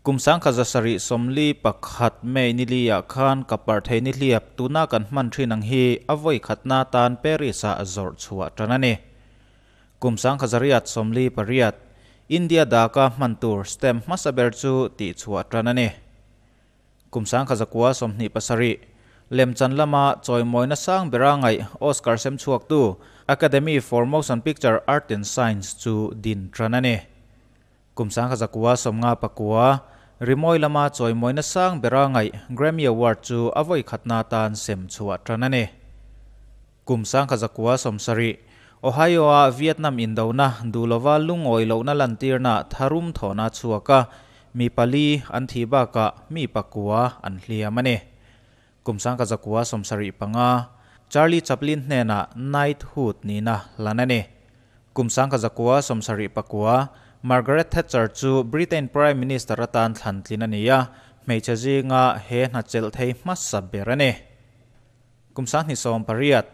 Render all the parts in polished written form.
Kum 1741 May ni li ah khan kapar thei nihliap tuna kan hman thin ang hi a vawi khatna tan Paris ah zawrh chhuah tan a ni. Kum 1848 India daka hman tur stamp hmasa ber chu tih chhuah tan a ni. Kum 1927 Lemchan lama chawimawina sang bera ngaih Oscar sem chhuaktu Academy for Motion Picture Art and Science chu din tan a ni. Kum 1959 Rimawi lama chawimawina sang bera ngaih Grammy Award chu a vawi khatna tan sem chhuah tan a ni. Kum 1970 Ohio a Vietnam indona duhlova lungawi lohna lantirna tharum thawhna chhuaka mi pali an thi bakah mi pakua an hliam a ni. Kum 1975 Charlie Chaplin hnenah Knighthood nihna hlan a ni. Kum 1979 Margaret Thatcher chu Britain Prime Minister atan thlan tlin a ni a, hmeichhe zinga he hna chelh thei hmasa ber a ni. Kum 2018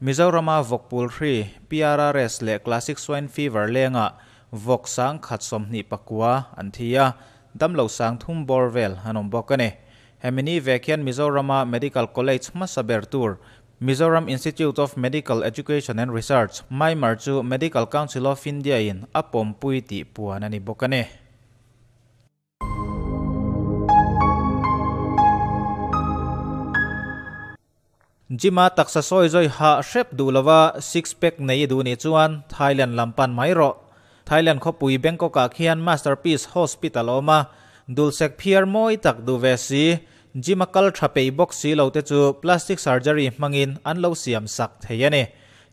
Mizorama vawkpul hri, PRRS leh Classic Swine Fever lengah vawk 1029 an thi a, damlo 30 bawr vel an awm bawk a ni. Hemi ni vek hian Mizorama Medical College hmasa ber tur Mizoram Institute of Medical Education and Research, MIMER, chu Medical Council of India in a pawmpui tih puan a ni bawk a ni. Gym-a taksa sawi zawi hah hrep duh lova six pack nei i duh nih chuan Thailand lam pan mai rawh. Thailand khawpui Bangkok-ah khian Masterpiece Hospital a awm a, dulsek phiar mawi tak duh ve si, Gym a kal tha peih bawk si lo te chu plastic surgery hmangin an lo siam sak thei a ni.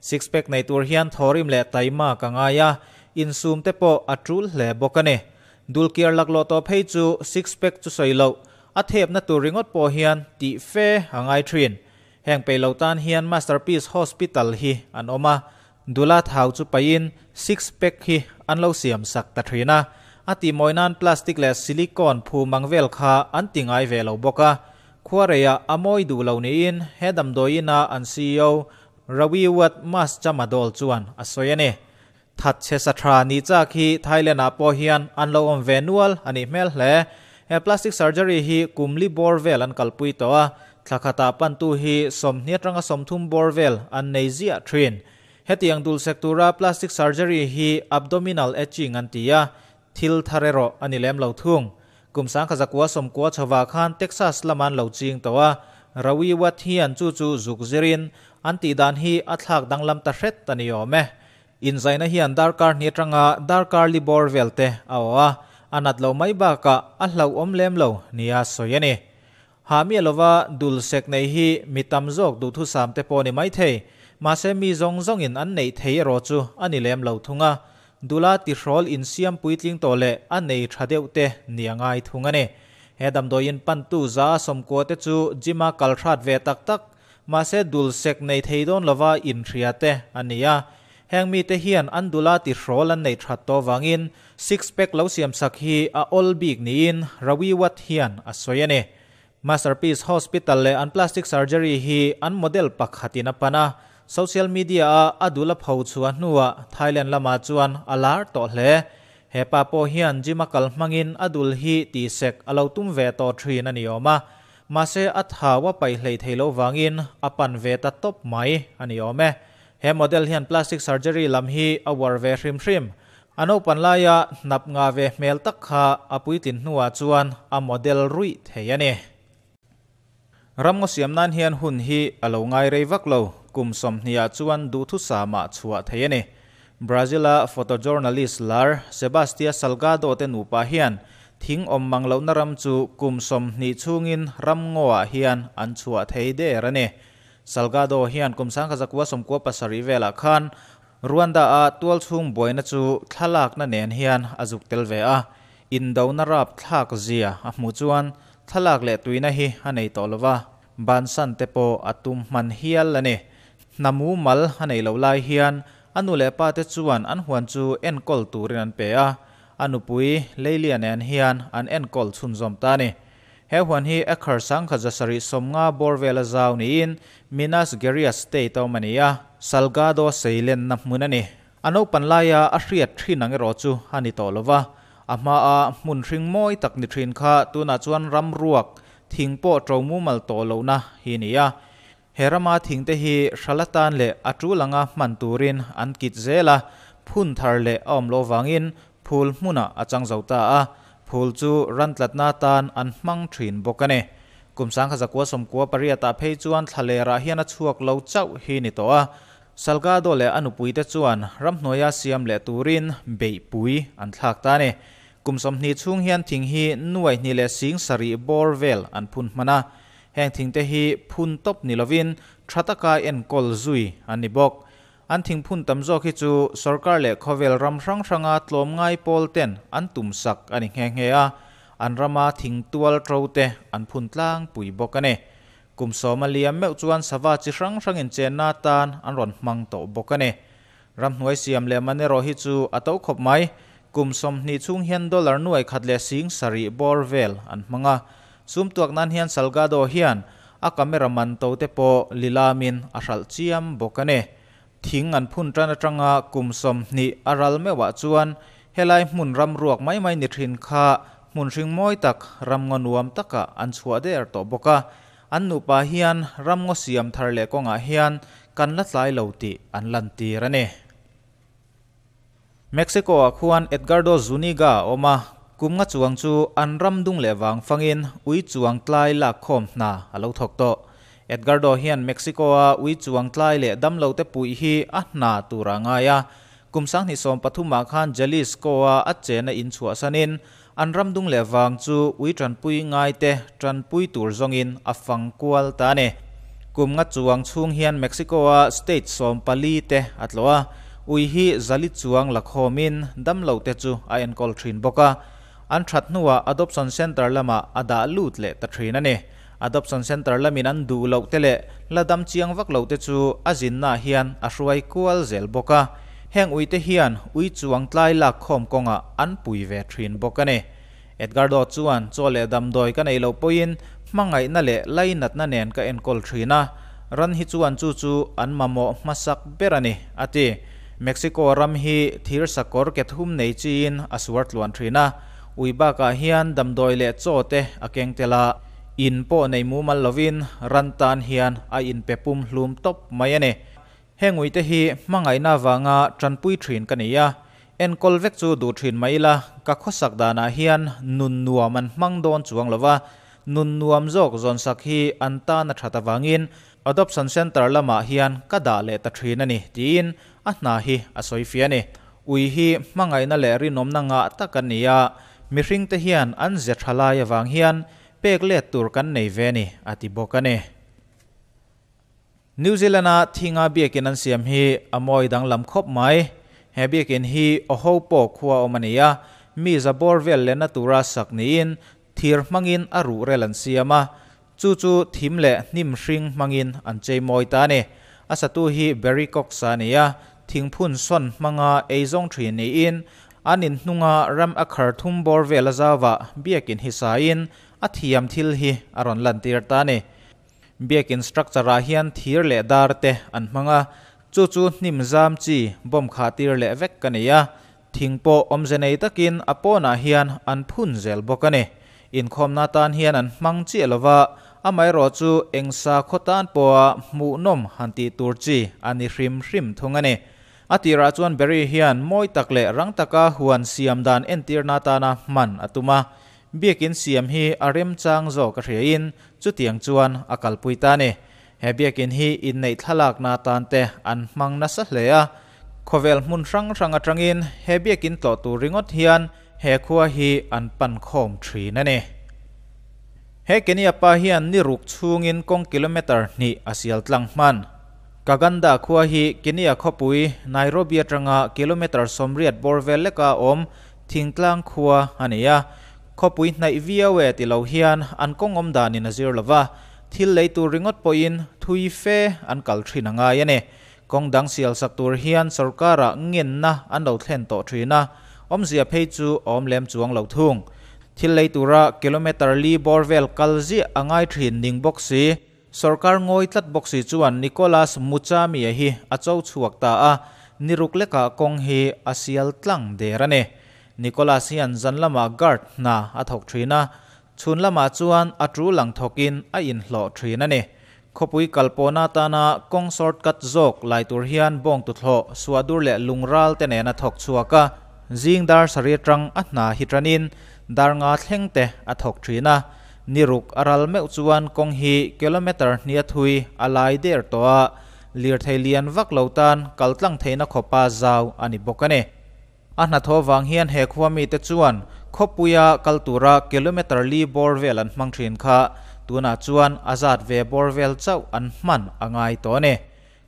Six pack nei tur hian thawrim leh taima ka ngai a, insum te pawh a tul hle bawk a ni. Dulkiar laklawh tawh phei chu six pack chu sawi loh, a thepna tur ringawt pawh hian tih fe a ngai thin. Heng peih lo tan hian Masterpiece Hospital hi an awm a, Dula thau chu paihin six pack hi an lo siam sak ta thin a, a tihmawi nan plastic leh silicone phum ang vel kha an ti ngai ve lo bawk a. Khuareiah a mawi duh lo niin he damdawiin a an ceo Rawiwat Maschamadol chuan a sawi a ni. Thatchhe sa tha ni chak hi Thailand ah pawh hian an lo awm ve nual a nih hmel hle. He plastic surgery hi kum li bawr vel an kalpui tawh a, Thla khatah pantu hi 20 atanga 30 bawr vel an nei ziah thin. Hetiang dulsek tura plastic surgery hi abdominal etching an ti a, thil thar erawh a ni lem lo thung. Kum 1990 chhovah khan Texas lama an lo ching tawh a, Rawi Watt hian chu chu zuk zirin an tih dan hi a thlak danglam ta hret a ni awm e. Inzaina hian darkar hnih atanga darkar li bawr vel te a awh a, a nat lo mai bakah a hlauhawm lem lo nia sawi a ni. Ha miah lova dul sek nei hi mi tam zawk duhthusam te pawh ni mai thei. Mahse mi zawng zawngin an neih thei erawh chu a ni lem lo thung a. Dula tihrawl insiam puitling tawh leh a nei tha deuh te ni a ngai thung a ni. He damdawiin pantu za a sawmkua te chu gym-a kal hrat ve tak tak, mahse dul sek nei thei dawn lova inhria te a ni a. Heng mite hian an dula tihrawl an neih that tawh vangin six pack lo siamsak hi a awl bik niin Rawiwat hian a sawi a ni. Masterpiece Hospital leh an plastic surgery hi an model pakhatin a pan a, social media-a a dul a pho chhuah hnuah Thailand lamah chuan a lar tawh hle. He pa pawh hian gym a kal hmangin a dul hi tihsek a lo tum ve tawh thin a ni awm a, mahse a thau a paih hleih theih loh vangin a pan ve ta tawp mai a ni awm e. He model hian plastic surgery lam hi a uar ve hrim hrim. A naupan laia hnap nga ve hmel tak kha a puitlin hnuah chuan a model ruih thei a ni. Ramngaw siam nan hian hun hi a lo ngai rei vak lo, kum 20 ah chuan duhthusam ah chhuah thei a ni. Brazil-a photojournalist lar Sebastia Salgado te nupa hian thing awm mang lohna ram chu kum 20 chhungin ramngaw ah hian an chhuah thei der a ni. Salgado hian kum 1997 velah khan Rwanda-a tualchhung buaina chu thlalakna nen hian a zuk tel ve a, indona rap thlak zia a hmuh chuan thlalak leh tuina hi a nei tawh lova, bansan te pawh a tum hman hial a ni. Hna mumal a nei loh lai hian a nu leh pa te chuan an huan chu enkawl turin an pe a, a nupui Leilia nen hian an enkawl chhunzawm ta a ni. He huan hi acre 1750 bawr vela zau niin Minas Gerais state a awm a ni a, Salgado seilenna hmun a ni. A naupan laia a hriat thin ang erawh chu a ni tawh lova, A hmaa hmun hring mawi tak ni thin kha tunah chuan ram ruak thing pawh to mumal tawh lohna hi a ni a. He rama thing te hi hral atan leh a tul anga hman turin an kit zel a, phun thar leh a awm loh vangin phul hmunah a chang zo ta a, phul chu ran tlatna atan an hmang thin bawk a ni. Kum sangkha zakua sawmkua pariatah phei chuan thlalerah hian a chhuak lo chauh hi ni tawh a, Salgado leh a nupuite chuan ramhnuaia siam leh turin beihpui an thlak ta a ni. Kum 20 chhung hian thing hi nuai hnih leh sing sarih bawr vel an phun hman a. Heng thingte hi phun tawp ni lovin tha taka enkawl zui an ni bawk. An thing phun tam zawk hi chu sorkar leh khawvel ram hrang hranga tlawmngai pawl ten an tum sak a ni nghe nghe a. An rama thing tual to te an phun tlangpui bawk a ni. Kum sawma liam meuh chuan sava chi hrang hrangin chenna atan an rawn hmang tawh bawk a ni. Ramhnuai siam leh man erawh hi chu a to khawp mai. Kum 20 chhung hian dollar nuai khat leh sing sarih bawr vel an hmang a. Sum tuak nan hian Salgado hian a camera man to te pawh lilamin a hralh chiam bawk a ni. Thing an phun tan atanga kum 20 a ral meuhah chuan helai hmun ram ruak mai mai ni thin kha hmun hring mawi tak ram ngaw nuam takah an chhuah der tawh bawk a. An nupa hian ram ngaw siam thar leh kawngah hian kan la tlai lo tih an lan tir a ni. Mexico-ah khuan Edgardo Zuniga a awm a, kum nga chuang chu an ram dung leh vang fangin ui chuang tlai lak khawm hna a lo thawk tawh. Edgardo hian Mexico-a ui chuang tlai leh damlo te puih hi a hna tur a ngai a. Kum 2013ah khan Jalisco-a a chena inchhuahsanin an ram dung leh vang chu ui tanpui ngai te tanpui tur zawngin a fang kual ta a ni. Kum nga chuang chhung hian Mexico-a state 14 te a tlawh a, ui hi zali chuang la khawmin damlo te chu a enkawl thin bawk a. An that hnuah Adoption Center lamah a dah lut leh ta thin a ni. Adoption Center lamin an duh loh te leh la dam chiang vak lo te chu a zinnaah hian a hruai kual zel bawk a. Heng ui te hian ui chuang tlai lak khawm kawngah an pui ve thin bawk a ni. Edgardo chuan chaw leh damdawi ka nei loh pawhin hmangaihna leh lainatna nen ka enkawl thin a, ran hi chuan chu chu an mamawh hmasak ber a ni, a ti. Mexico ram hi thir sakawr ke thum nei chiin a suar tluan thin a, ui bakah hian damdawi leh chaw te a keng tel a, in pawh nei mumal lovin ran tan hian a inpe pum hlum tawp mai a ni. Heng uite hi hmangaihna avanga tanpui thin ka ni a, enkawl vek chu duh thin mai ila, ka khawsak danah hian nun nuam an hmang dawn chuang lova, nun nuam zawk zawnsak hi an tan a that avangin Adoption Centre lamah hian ka dah leh ta thin a ni, tiin a hna hi a sawi fiah a ni. Ui hi hmangaihna leh rinawmna ngah tak an ni a, mihringte hian an ze tha lai avang hian pek let tur kan nei ve a ni, a ti bawk a ni. New Zealand-a thinga biakin an siam hi a mawi danglam khawp mai. He biakin hi Oho pawh khua awm a ni a, mi za bawr vel lehna tura sak niin thir hmangin a ruhrel an siam a, chu chu thim leh hnim hring hmangin an chei mawi ta a ni. A satu hi Barry Cox a ni a, thingphun sawn hmanga eizawng thin niin an inhnunga ram a khar thum bawr vel a zauvah biakin hi sain a thiam thil hi a rawn lantir ta a ni. Biakin structure-ah hian thir leh dar te an hmang a, chu chu hnim zam chi bomb khah tir leh vek ka ni a, thing pawh awmze nei takin a pawnah hian an phun zel bawk a ni. Inkhawmna tan hian an hmang chiah lova, amaherawh chu eng sakhaw tan pawha hmuhnawm han tih tur chi a ni hrim hrim thung a ni. A tirah chuan Barry hian mawi tak leh rang taka huan siam dan entirna atana hman a tum a, Biakin siam hi a remchang zawk a hriain chutiang chuan a kalpui ta a ni. He biakin hi inneih thlalakna atan te an hmang nasa hle a. Khawvel hmun hrang hrang atangin he biakin tlawh tur ringawt hian he khua hi an pan khawm thin a ni. He Kenya pa hian ni ruk chhungin kawng kilometre hnih a sial tlang hman. Kaganda khua hi Kenya khawpui Nairobi atanga kilometre 80 bawr vel leka awm Thingtlang khua a ni a, khawpui hnaih viau e ti lo hian an kawng awm danin a zir lova, thil lei tur ringawt pawhin thui fe an kal thin a ngai a ni. Kawng dang sial sak tur hian sorkarah ngenna an lo thlen tawh thin a, awmzia phei chu a awm lem chuang lo thung. Thil lei tura kilometre li bawr vel kal ziah a ngai thin ning bawk si. Sorkar ngawi tlat bawk si chuan Nicholas Muchami-a hi a cho chhuak ta a, ni ruk lekah kawng hi a sial tlang der a ni. Nicholas hian zan lamah guard hna a thawk thin a, chhun lamah chuan a tul ang thawkin a inhlawh thin a ni. Khawpui kalpawhna atana kawng shortcut zawk lai tur hian bawngtuthlawh, suahdur leh lungral te nen a thawk chhuak a, zing dar sarih atang a hna hi tanin dar nga thleng te a thawk thin a. Ni ruk a ral meuh chuan kawng hi kilometre hnia thui a lai der tawh a, lirthei lian vak lo tan kaltlang theihna khawpa zau a ni bawk a ni. A hnathawh vang hian he khua mite chuan khawpuia kal tura kilometre li bawr vel an hmang thin kha tunah chuan a zat ve bawr vel chauh an hman a ngai tawh a ni.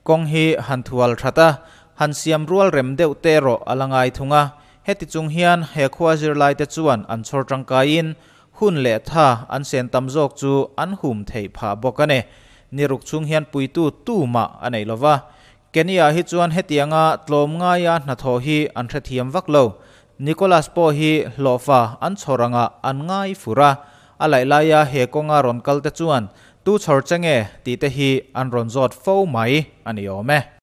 Kawng hi han thual that a, han siam rual rem deuh te erawh a la ngai thung a. Heti chung hian he khua zirlaite chuan an chhawr tangkaiin hun leh tha an sen tam zawk chu an hum theih phah bawk a ni. Ni ruk chhung hian puitu tumah a nei lova, Kenya hi chuan hetianga tlawmngaia hnathawh hi an hrethiam vak lo. Nicholas pawh hi hlawhfa an chhawr angah an ngai fur a, a laih laia he kawnga rawn kal te chuan tu chhawr che nge tih te hi an rawn zawt fo mai a ni awm e.